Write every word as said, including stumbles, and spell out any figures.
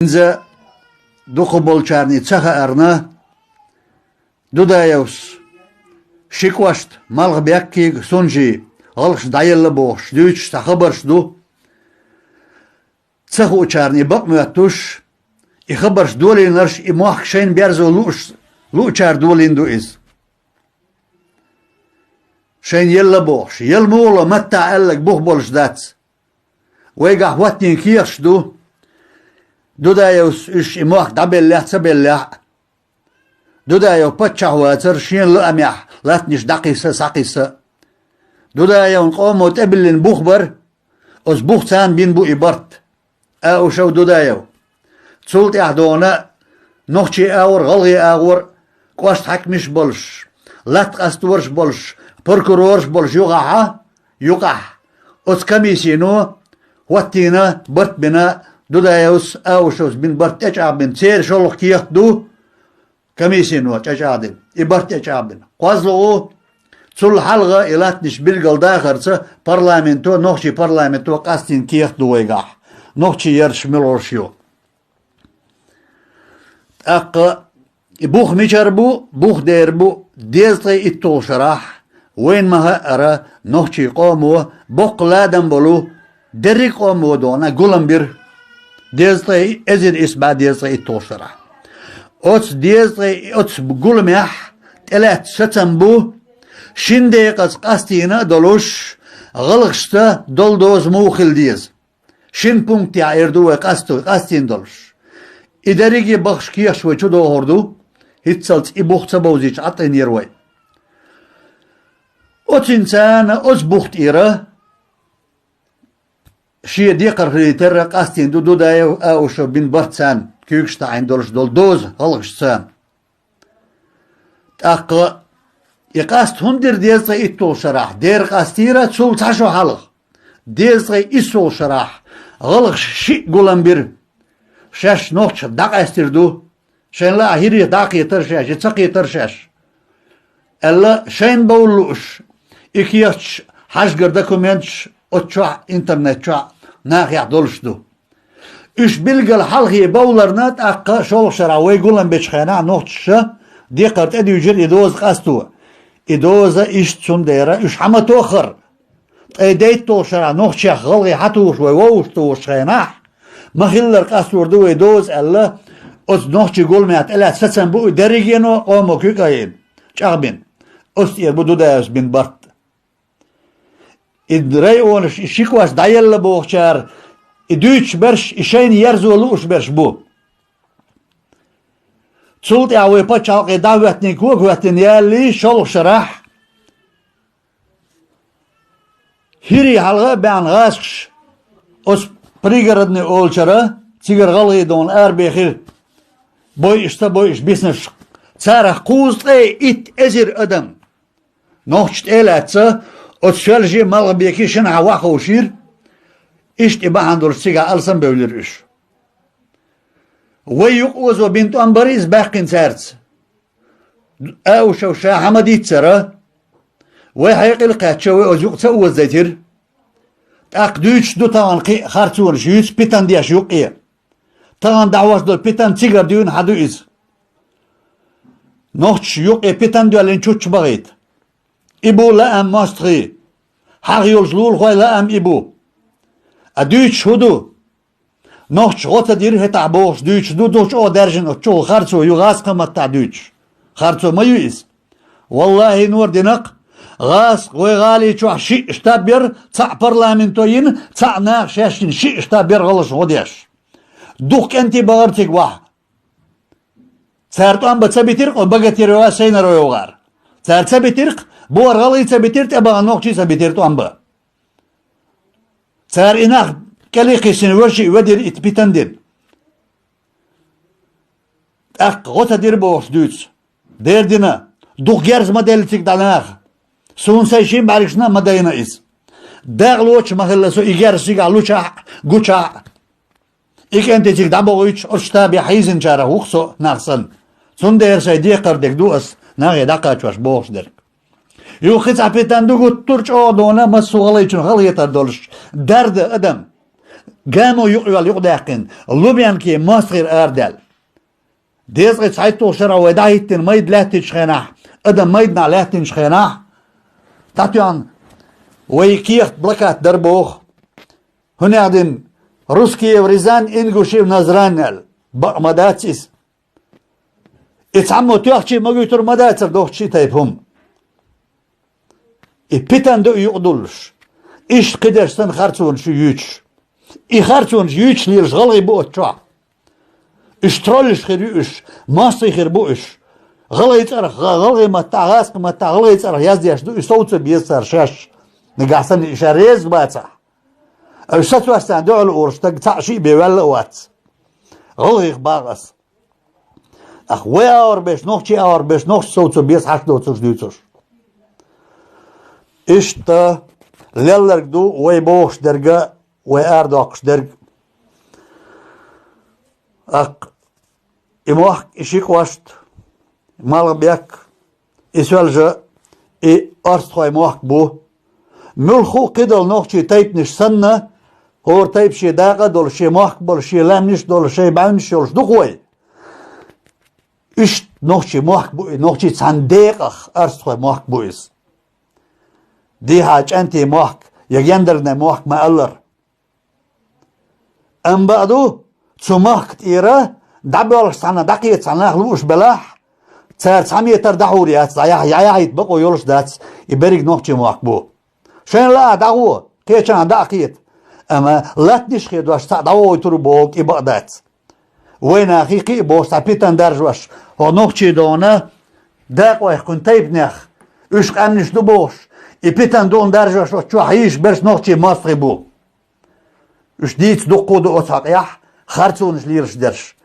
Инза дукхаболчарна ца хаарна, Дудаевс ши кӀошт, Малхбеккига, Сунжи, гӀалгӀашца дӀаелла бохуш, дуьйцуш цхьа хабарш ду. Ца хуучарна и бакъ моьттуш, и хабарш долийнарш, и мохк шайна берзо лууш, луучара долийна ду иза. Шайна елла бохуш, яла муха ло, маттахь аьлларг бух болуш дац. Вайгахь хӀоттийна кехаташ ду. Дудаевс уьш и мохк дӀабеллехь а, ца беллехь а. Дудаев паччахь вацара шен лаамехь латтанаш дӀакхисса а, схьакхисса а. Дудаевн къомо тӀебиллина бух бара, оцу бухца бина бу и барт. Аушев Дудаев. Цул тӀаьхьа дона нохчий агӀор, гӀалгӀай агӀор, кӀошт хьаькамаш болуш, латта къастораш болуш, прокурораш болуш юкъахьа, юкъахь. Оцу комиссино хӀоттийна, барт бина, Дудаевс, Аушевс бина барт тӀечӀагӀбина. Церан шолгӀа кехат ду, комиссино тӀечӀагӀдина, и барт тӀечӀагӀбина. КхозлагӀа, цул хьалха и латтанаш билгалдахарца парламенто, нохчий парламенто къастийна кехат ду вайгахь, нохчий ярташ муьлхарш ю. ТӀаккха и бух мичара бу, бух дер бу, дезткъе итталгӀа шарахь, вайна ма-хаъара, нохчий къомо боккха ладам болу дерриг а къомо дона гулам бира. Дезткъе, эзар исс бӀе дезткъе итталгӀа шарахь. Оцу дезткъе, оцу гуламехь тӀелаьцна сацам бу, шина декъаза къастийна а долуш, гӀалгӀашца долу доза муха хила деза. Шина пунктехь эр ду вай къасто-, къастийна долуш. И дерриге а бахаш кехаташ вай чу дохур ду, хӀинццалц и бух ца бовзийча Ӏа тӀе нера вай. Оцинца а, оцу бух тӀера шен декхар хилийтар а къастийна ду Дудаев, Аушев бина барт царна, куьйгаш таӀийна долуш долу доза гӀалгӀашца. ТӀаккха и къаста хӀунда дира дезткъе итталгӀа шарахь? Дера къастийра цул цхьа шо хьалха. Дезткъе иссалгӀа шарахь гӀалгӀаша шиъ гулам бира. Шаьш нохчех дӀакъаьстира ду. Шайна лаахь хӀирих дӀа а кхетара шаьш, я ца кхетара шаьш, аьлла, шайна бовла лууш, и кехаташ, хьажгара документаш оцу чохь, интернет чохь нахехь долуш ду. Уьш билггал хьалхе бовларна, тӀаккха шолгӀа шарахь вай гулам бечу хенахь нохчаша декхар тӀедуьйжира и доза къасто. И доза иштта, цундела уьш хьан ма тоххара. Ткъе дейтталгӀа шарахь нохчех гӀалгӀай хьан тухуш вай вовшахтухучу хенахь, ма-хиллара къастор ду вай доза аьлла, оцу нохчий гуламехь тӀелаьцна сацам бу и дерригено къомо куьйгайина, чӀагӀбина. Оцу тӀера бу Дудаевс бина барт. И районаш, и ши кӀошт дӀаелла бохучара, и дуьйцуш берш, и шайна ерзо лууш берш бу. Цул тӀаьхьа вай пачхьалкхе дӀахӀоьттинарг кога хӀоьттина ялале, шолгӀа шарахь, хӀирий хьалха а баьхна гӀазкхаш, оцу Пригородный олучара, цигара гӀалгӀай дона арабехира, бойуш, ца бойуш, бисинарш, царах кхузткъе итт эзар адам нохчаша тӀе а лаьцна, оцу Соьлжи, Малхбеки шинахь ваха ховшийра, иштта и бахьана долуш цигахь алсамбевлира уьш. Вай юкъа озо бина тӀом бара иза баьккхина цаьрца. Аушев ша хьан ма дийццара, вай хьекъал кхаьчча, вай оцу юкъа ца озадайтира. ТӀаккха дуьйцуш ду тахана кхин а харцонаш юьйцу питан деш юккъе. Тахана дӀахьош долу питан цигара дуьйна хьан ду иза? Нохчаша юккъе питан доьллина чучча бахийта. И бу лаам мостагӀий. ХьагӀ йолчу лулахойн лаам и бу. А дуьйцуш хӀун ду? Нохчаша гӀо ца дира хӀетахь бохуш дуьйцуш ду, духучу оха даьржина оцу чухула харцо ю гӀазкхийн маттахь дуьйцуш. Харцо ма ю иза. Валлахи, Нур, динарг, гӀазкх вай гӀали чохь шиъ штаб яра, цхьаъ парламенто йина, цхьаъ наха шаьш йина, шиъ штаб яра гӀалгӀаша гӀо деш. Дукха кӀентий бахара цига ваха. Цара тӀом бан ца битира-кх оцу Богатырёва, Сайнаровгара. Цара ца битира-кх, бохара гӀалгӀий ца битира, тӀебахана нохчий ца битира тӀом бан. Цара и нах кӀелхиссина веший ведира, итт питан дина. ТӀаккха гӀо ца дира бохуш дуьйцу. Дера дина, дукха герз ма делла цига дӀа наха. Суна сайн шин бӀаьргашна а ма дайна иза. Дакъалоцуш ма хилла со и герз цигахь лучахь а, гучахь а. И кӀентий цига дӀабохуьйтуш, оцу штабе хьийзинчарах ву-кх со нах санна. Цундела сайн декхар дерг ду ас нахе дӀакхачош бохуш дерг. Юха кхин цхьа питан ду гуттар а чӀогӀа дона массо а гӀалгӀайчунна халахетар долуш, дарда адам. Гамо юкъавелла юкъадаьккхина, Лубянки мостагӀий арадаьлла. Дезткъеи цхьайтталгӀача шера вай дӀахӀиттина майда лаьттачу хенахь, адам майданахь лаьттинчу хенахь, дӀатоьхна вай кехат блокада дара боху. ХӀунда аьлча, русские в Рязань, ингуши в Назрань аьлла. Бакъ ма дац иза. И цхьаммо тоьхча ма гойтур ма дацара дохучу ши тайпа хӀума. И питана ду и юкъадуллуш. Иштта кхидерш санна харцонаш ю юьйцуш. И харцонаш юьйцуш лелаш гӀалгӀай бу оцу чохь. Уьш троллаш хир ю уьш, мостагӀий хир бу уьш. ГӀалгӀай цӀарах, гӀа-, гӀалгӀай маттахь, гӀазкхи маттахь, гӀалгӀай цӀарах яздеш ду, и сов ца беза цара шаьш. Нагахь санна и ша реза бацахь. Уьш сацош царна дуьхьал олуш стаг цхьаъ шиъ бен ваьлла а вац. ГӀалгӀайх боху ас. Ах, вай агӀор беш, нохчий агӀор беш, нохчий сов ца беза хьаш доцурш дуьйцурш. Иштта лелларг ду вай бохуш дерг а, вай арадоккхуш дерг а. Аккха, и мохк, и ши кӀошт, Малхбек, и Соьлжа, и орстхойн мохк бу. Муьлхха а кхидолу нохчийн тайпанаш санна, хӀора тайпа шен дакъа а долуш, шен мохк а болуш, шен лаьмнаш а долуш, шайн бӀаьвнаш а йолуш ду-кх вай. Иштта нохчийн мохк бу и, нохчийн цхьана декъах орстхойн мохк бу иза. Дехьа чӀентийн мохк я гендерный мохк ма-аллара. Амма бакъ ду, цу махка тӀера дӀабоьлхуш цхьана, дӀакхета цхьана нах лууш белахь, цара цхьа метр дӀахьур яц, дӀаяхь-, дӀаяхьийта бакъо йолуш дац, и берриг нохчийн мохк бу. Шайна лаахь дӀагӀо, кхечанхьа дӀа а кхета. Амма латтанаш а хедош цхьаъ дӀавохуьйтур бохург и бакъ дац. Вайнах кхин а бохуш цхьа питана даржош, хӀокху нохчийн догӀана дакъойх кхуьнан тайпанех, уьш къаьмнаш ду бохуш, и питана догӀана даржош оцу чохь йийш берш нохчийн мостагӀий бу. Уьш дийца дуккха а ду оцу хьокъехь, харцонаш лелаш дерш.